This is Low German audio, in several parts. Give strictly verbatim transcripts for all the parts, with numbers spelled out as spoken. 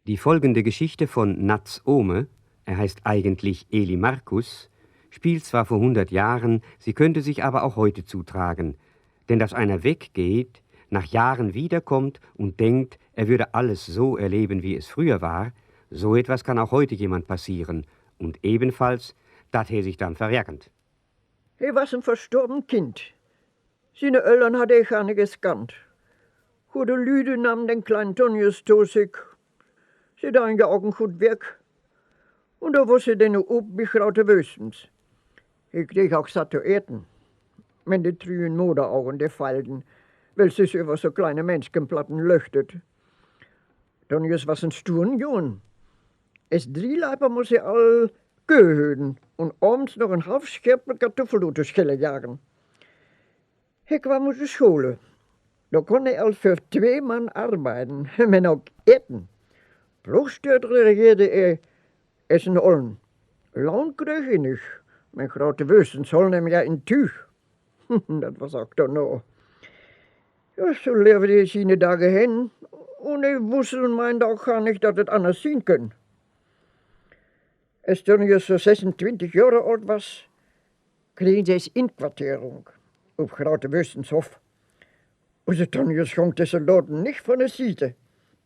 Die folgende Geschichte von Natz Ohme, er heißt eigentlich Eli Markus, spielt zwar vor hundert Jahren, sie könnte sich aber auch heute zutragen. Denn dass einer weggeht, nach Jahren wiederkommt und denkt, er würde alles so erleben, wie es früher war, so etwas kann auch heute jemand passieren. Und ebenfalls, dat he sich dann verärgert. He was en verstorven Kind. Siene Öllern harr he gar nich erkannt. Gode Lüde nahmen den kleinen Tonjus to sik. Se deen ja ok en good Werk. Un dor was he denn op bi Graute Wösens. He kreeg ok satt to eten. Men de trüen Moderaugen, de feilden, wiel se över so kleine Menschenplatten löchtet. Tonjus was en sturen Jung. Es Drieleiper muss he all Köh höden un avends noch en half Scherpel Kartuffel ut de Schelle jagen. He kwamm ut de Schole. Dor kunn he al för twee Mann arbeiden, men ok eten. Ploogsteert regeerde he es en Ollen. Lohn kreeg he nich, men Graute Wösens hollen em ja in Tüüg. Dat was ok dorna. Ja, so leevde he siene Dage hen, un he wuss un meende ok gar nich, dat et anners sien kunn. Es Tonjus so sössuntwintig Johre oolt was, kregen se es Inquartierung op Graute Wösens Hoff. Use Tonjus gong de Soldaten nich von de Siete.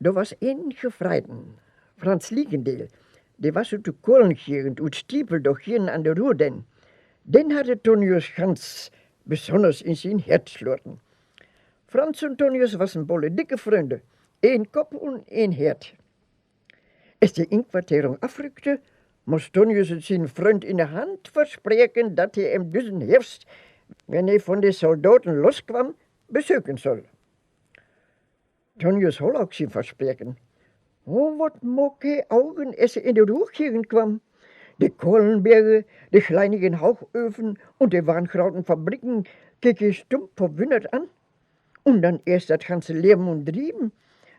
Dor was en Gefreiten, Franz Liegendeel, de was ut de Kohlengegend, ut Stiepel, doch hier an de Ruhr denn. Den harr de Tonjus ganz besonners in sien Hert sloten. Franz un Tonjus wassen bolle dicke Fründe, een Kopp un een Hert. Es de Inquartierung afrückte, muss Tonjus et sienen Fründ in de Hand verspreken, dat he em düssen Hervst, wenn he von de Soldaten loskwamm, besöken soll. Tonjus holl ok sien Verspreken. Oh, wat maak he Augen, es he in de Ruhrgegend kwamm! De Kohlenberge, de kleinigen Hauchöven un de wahngrauten Fabriken keek he stumm verwunnert an. Un denn eerst dat ganze Leven un Drieven,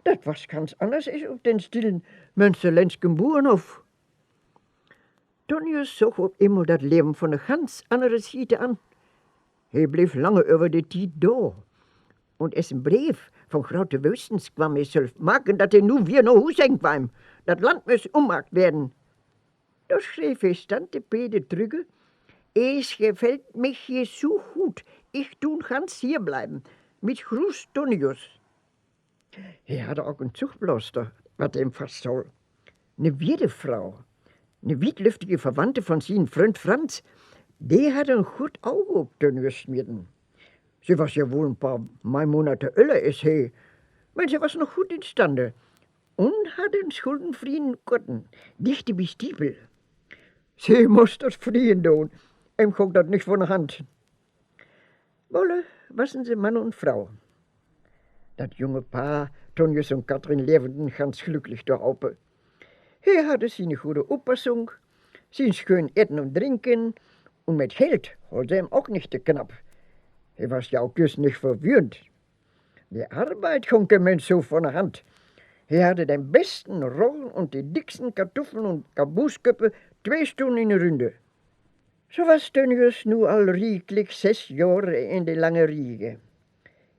dat was ganz anners es op den stillen münsterländsken Buernhoff. Tonjus soog op eenmal dat Leven von ne ganz annere Siete an. He bleev lange över de Tiet dor. Un es en Breev von Graute Wösens kwamm, he söll maken, dat he nu wier na Huus hen kwamm. Dat Land muss ummaakt weern. Dor schreev he Tante Pede trügge: Es gefällt mich hier so gut, ich tun ganz hier bleiben, mit Gruß, Tonjus. He harr ok en Zuchblaaster, wat em fastholl. Ne Wierdefrau, ne wietlüftige Verwandte von sienen Fründ Franz, de harr en goot Oog op Tonjus smeten. Se was ja woll en paar Maimonate öller es he, men se was noch goot instande un harr en schuldenfrieen Gotten, dichte bi Stiepel. Se muss dat frieen doon, em gong dat nich von de Hand. Wolle wassen se Mann un Frau. Dat junge Paar, Tonjus un Kathrin, leevden ganz glücklich tohope. He harr siene gode Oppassung, sien schöön Eten un Drinken, un mit Geld holl se em ok nich to knapp. He was ja ok jüst nich verwöhnt. De Arbeit gong em men so von de Hand. He harr den besten Roggen un de dicksten Kartuffeln un Kabuusköppe twee Stunnen in de Ründe. So was Tonjus nu al rieklich söss Johre in de lange Riege.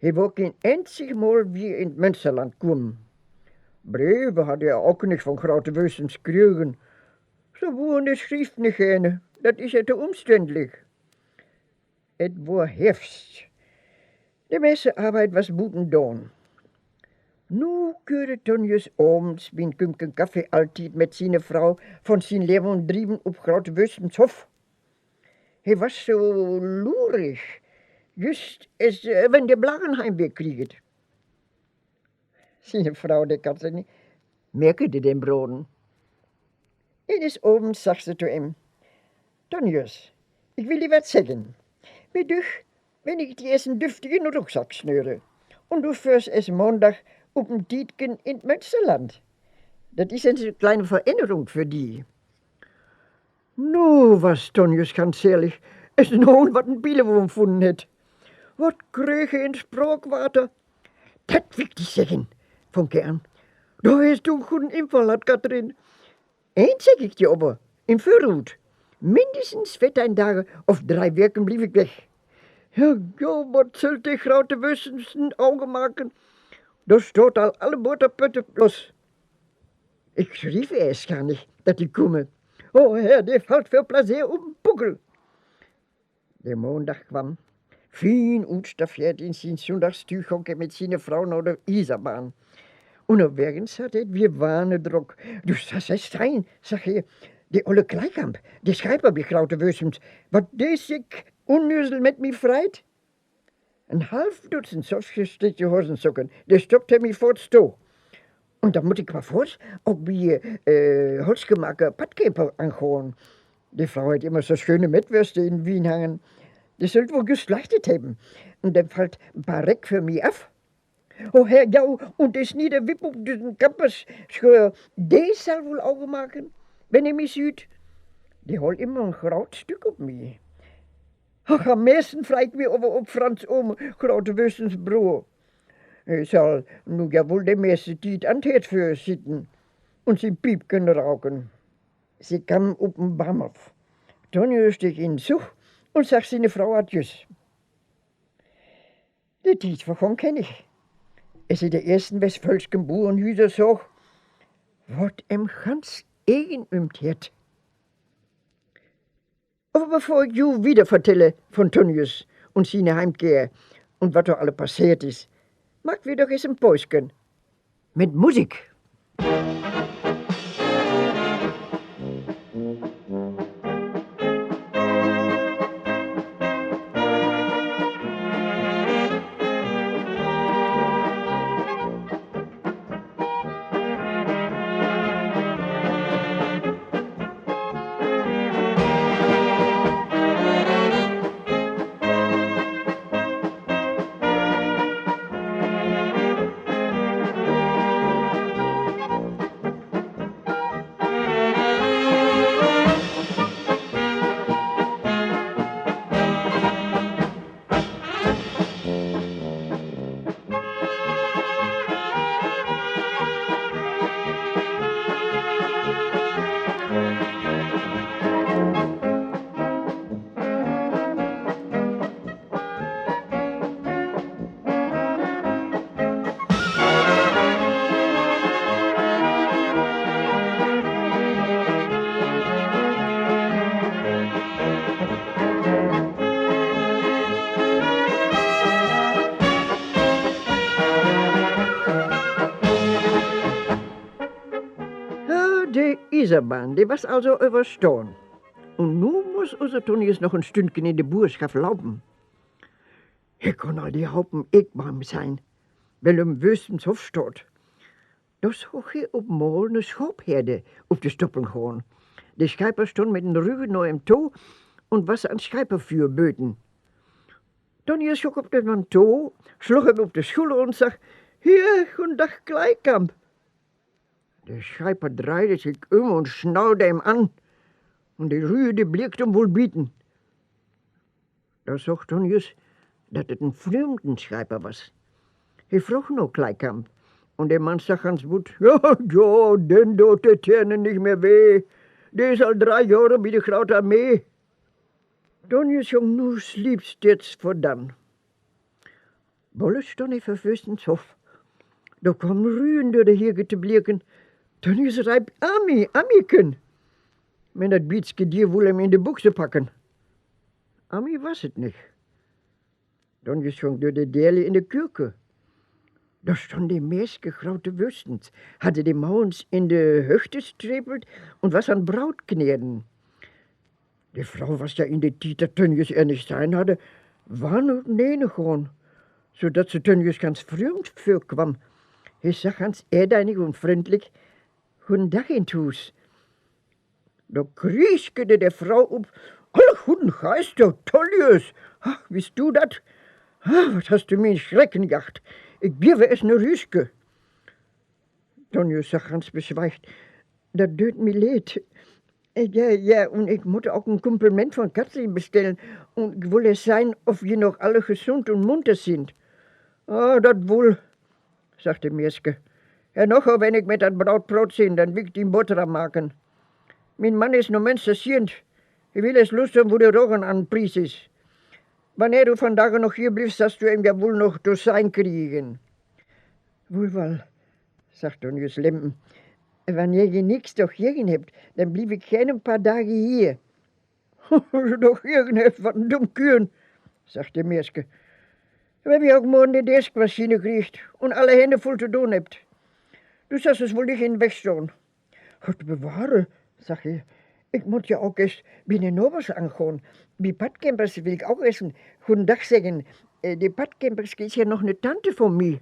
He wor keen eenzig Mal wier in't Münsterland kumen. Breve harr he ok nich von Graute Wösens kregen. So Buerne schrievt nich geerne, dat is je to umständlich. Et wor Hervst. De meiste Arbeit was buten daan. Nu köörde Tonjus avends bi'n Kümmken Kaffee alltied mit siene Frau von sien Leven un Drieven op Graute Wösens Hoff. He was so lurig, jüst es wenn de Blagen Heimweh krieget. Siene Frau, de Kathrin, merkede den Braden. Eenes Avends sagg se to em: Tonjus, ik will di wat seggen. Mi dücht, wenn ik di es en düftigen Rucksack snöre un du föhrst es Maandag op en Tiedken in't Münsterland. Dat is en kleine Verännerung för di. Nu was Tonjus ganz herrlich, es en Hohn, wat en Pielewurm funnen hett. Wat kreeg he en Spraakwater! Dat will ik di seggen, fung he an. Dor hest du en goden Infall hatt, Kathrin. Eens segg ik di aver in Vörut: Mindestens veerteihn Dage of dree Weken bliev ik weg. Ja, ja, wat söllt de Graute Wösens en Oge maken? Dor staht al alle Butterpötte los. Ik schriev eerst gar nich, dat ik kumme. O Herr, de fallt vör Pläseer op den Puckel. De Maandag kwamm, fien utstaffeert in sien Sünndaagstüüg, góng he mit siene Frou na de Ieserbahn. Ünnerwegens harr he 't wier wahne drock. Du, Herr Stein, sagg he, de olle Kleikamp, de Schreiper bi Graute Wüstens, wat de sik unnüsel mit mi freit. En half Dutzend sowjetische Hosensocken, de stoppt he mi foorts to. Un denn mutt ik aver foorts ok bi, äh, Holzgemake Pattkeper angahn. De Frou hett immer so schöne Mettwöste in Wien hangen. De süllt woll just slachtet hebben. Un denn fallt en paar Reck för mi af. O Herr, ja, un de Snieder Wipp ut düssen Kamperschoor, de sall woll Auge maken, wenn he mi süht. De holl immer en graut Stück op mi. Ach, an'n meisten frei ik mi aver op Franz Ohm, Graute Wüstens Broor. He sall nu ja woll de meiste Tiet an't Heerd vör sitten un sien Piepken rauken. Se kamen op en Bahnhoff. Tönnies steeg in en Zug un sagg siene Frou Adjüs. De Tiet vergong kennig. As he de eersten westföölschen Burenhüser sagg, word em ganz egen üm't Heert. Aver bevör ik ju wieder vertelle von Tönnies un siene Heimkehr un wat dor alle passeert is, maakt wi doch eerst en Päusken mit Musik. Ja, de Ieserbahn, de was also överstahn. Un nu muss use Tönnies noch en Stündken in de Buurschaft laupen. He kunn al de Haupen Eekbaam sehn, well üm Wüstens Hoff staht. Dor sagg he op mal ne Schaapherde op de Stoppeln gahn. De Scheiper stunn mit en Rüe na em to un was an't Scheiperfüer böten. Tönnies schock op den Mann to, sloog em op de Schuller un sagg: Hier, goden Dag, Kleikamp. De Scheiper dreihde sik üm un snaude em an, un de Rüe, de bleek un wull bieten. Dor sagg Tönnies, dat et en frömden Scheiper was. He froog na Kleikamp, un de Mann sagg ganz butt: Ja, ja, den doot de Tähne nich mehr weh. De is al dree Johre bi de Graute Armee. Tönnies jung nu sliepstiets vör Dann. Bolle stunn he vör Wüstens Hoff. Dor kamen Rüen dör de Hege to bleeken. Tönnies reip: Ami, Amiken! Men dat Bietske Dier wull em in de Büx packen. Ami was et nich. Tönnies jung dör de Dele in de Köke. Dor stunn de Meerske Graute Wüstens, hadde de Mauens in de Höchte strepelt un was an't Brout kneden. De Frou was ja in de Tiet, dat Tönnies ehr nich sehn hadde, wahn uteneen gahn, so dat se Tönnies ganz frömd vörkwamm. He sagg ganz ehrdeinig un fründlich: Goden Dag in't Huus. Dor krieschte de Frou op: Alle goden Geister, Tönnies! Ach, büst du dat? Ah, wat hest du mi en Schrecken jaagt! Ik geev ehr eerst ne Rüske. Tönnies sagg ganz besweigt: Dat döt mi leed. Ja, ja, un ik mutt ok en Kumplement von Kathrin bestellen, un ik wull eerst sehn, of ji noch alle gesund un munter sind. Ah, dat wull, sagg de Meerske. Hernocher, wenn ik mit dat Brout praat sin, denn will ik di en Boterham maken. Mien Mann is no Münster sient. He will eerst lustern, wo de Roggen an'n Pries is. Wannehr du vandage noch hier bliffst, sast du em ja wull noch to sehn kriegen. Wull wall, sagg Tönnies lempen. Wannehr ji nix to jeggen hebbt, denn bliev ik geern en paar Dage hier. Doch jeggen hebbt, wat en dumm Küken, sagg de Meerske. Wi hebbt ok morgen de Deeskmaschien kriegt un alle Hänne vull to doon hebbt. Du sast us woll nich in Weg stahn. Gott bewahre, sagg he, ik mutt ja ok eerst bi de Navers angahn. Bi Pattkämpers will ik ok eerst en Godendag seggen. De Pattkämperske is ja noch ne Tante von mi.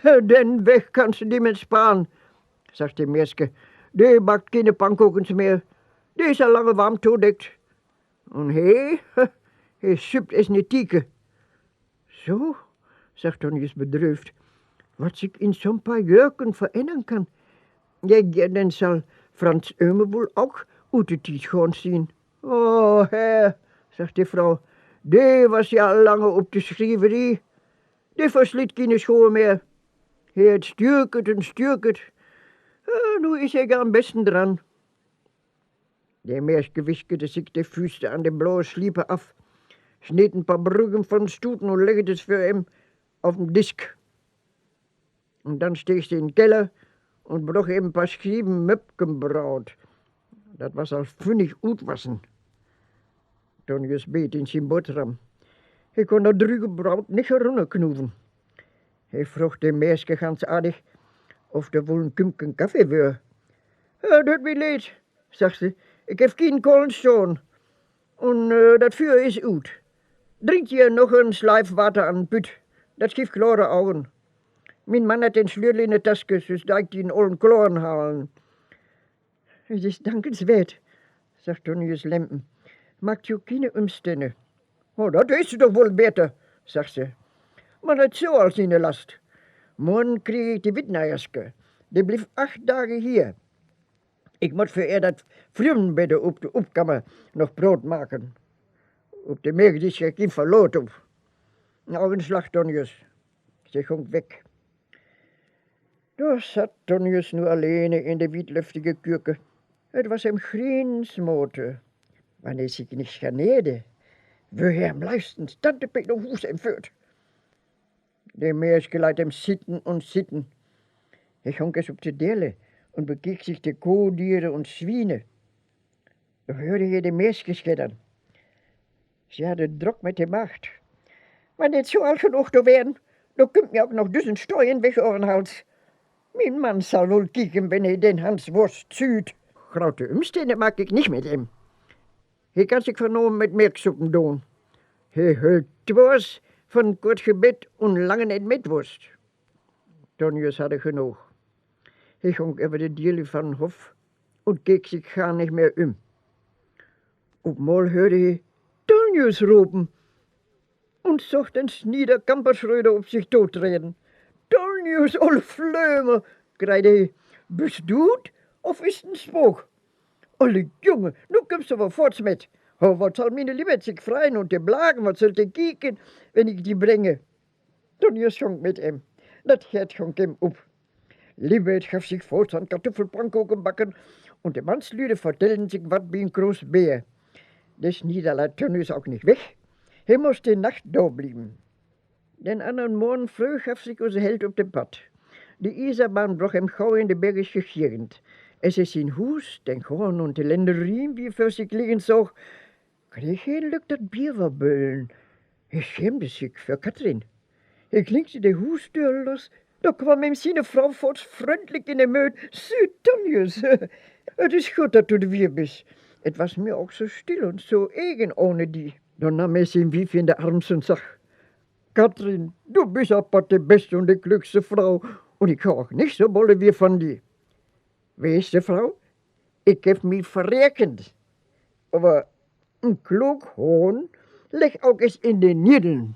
Den Weg kannst du di mit sparen, sagg de Meerske. De backt kiene Pannkokens mehr. De is al lange warm todeckt. Un he, he süppt es ne Tieke. So, sagg Tonjus bedröövt, wat sik in so'n paar Jöhrken verännern kann. Ja, ja, denn sall Franz Ömer woll ok ut de Tiet gahn sien. O Herr, sagg de Fro, de was ja al lange op de Schrieverie. De versliet kiene Schoh mehr. He hett stürket un stürket. Nu is he ja an'n besten dran. De Meerske wiskede sik de Füste an de blaue Sliepe af, sneed en paar Brüggen von Stuten un leggede s' vör em op en Disk. Un dann steeg se in Keller un broch em en paar Schieven Möpkenbraut. Dat was al fünnig utwassen. Tonjus beet in sien Bottram. He kunn dat drüge Braut nich runnerknuven. He froog de Meerske ganz ardig, of dor woll en Kümmken Kaffee wöör. Döt mi leed, sagg se, ik heff kienen Kolen stahn. Un dat Füer is ut. Drinkt ji noch en Sleif Water an en Pütt. Dat gifft klore Ogen. Mien Mann hett den Slüttel in de Taske, süss deit ik en ollen Kloren halen. Et is dankenswert, sagg Tonjus lempen. Maakt jo kiene Ümstänne. Dat weetst du doch woll beter, sagg se. Man hett so al siene Last. Morgen krieg ik de Wittneierske. De blifft acht Dage hier. Ik mutt för ehr dat Frünnenbedde op de Opkammer noch praat maken. Op de Meerske is ja kien Verlaat op. Ogenslag, Tonjus. Se gunk weg. Dor satt Tonjus nu allene in de wietlöftige Köke. Et was em griensmote. Wann he sik nich schaneerde, wöör he am leifsten Tante Pet na Huus entföhrt. De Meerske leit em sitten un sitten. He gunk es op de Delle un bekeek sik de Kohdiere un Swiene. Do höörde he de Meerske scheddern. Se harr et drock mit de Macht. Wann et so al genoog dor weren, do kümmt mi ok noch düssen Steu weg över'n Hals. Mien Mann sall woll kieken, wenn he den Hanswurst süht. Grote Ümstänne maak ik nich mit em. He kann sik vanaven mit Melksuppen doon. He höllt twors von kort Gebett un lange nich mit Wurst. Tonjus harr genoog. He gunk över de Diele van'n Hoff un keek sik gar nich mehr üm. Op mal höörde he Tonjus ropen un sach den Snieder Kamperschröder op sik totreden. Tonjus, olle Flöme, kreide he, büst du 't of is 't en Spook? Olle Junge, nu kümmst du aver foorts mit. Wat sall miene Libbert sik freien un de Blagen, wat sall de kieken, wenn ik di brenge? Tonjus gunk mit em. Dat Hert gunk em op. Libbert gaff sik foorts an Katuffelpannkoken backen un de Mannslüde vertellen sik wat bi en Kroos Beer. De Snieder leet Tonjus ok nich weg. He muss de Nacht dor blieven. Den annern Morgen fröh gaff sik use Held op den Padd. De Ieserbahn broch em gau in de bergische Gegend. Es he sien Huus, den Goorn un de Länderien wier vör sik liggen sach, kreeg he en lück dat Bier wöör böllen. He schämde sik för Kathrin. He klinkde de Huusdöör los, do kwamm em siene Fro foorts fründlik in de Mööt: Süh, Tonjus, et is goot, dat du dor wier büst. Et was mi ok so still un so egen ohne di. Do nahm he sien Wief in de Arms un sagg: Kathrin, du büst apatt de beste un de klöökste Fro, un ik haag nich so bolle wier van di. Weetst du, Fro, ik heff mi verrekent. Aver en klook Hahn leggt ok es in de Niddeln.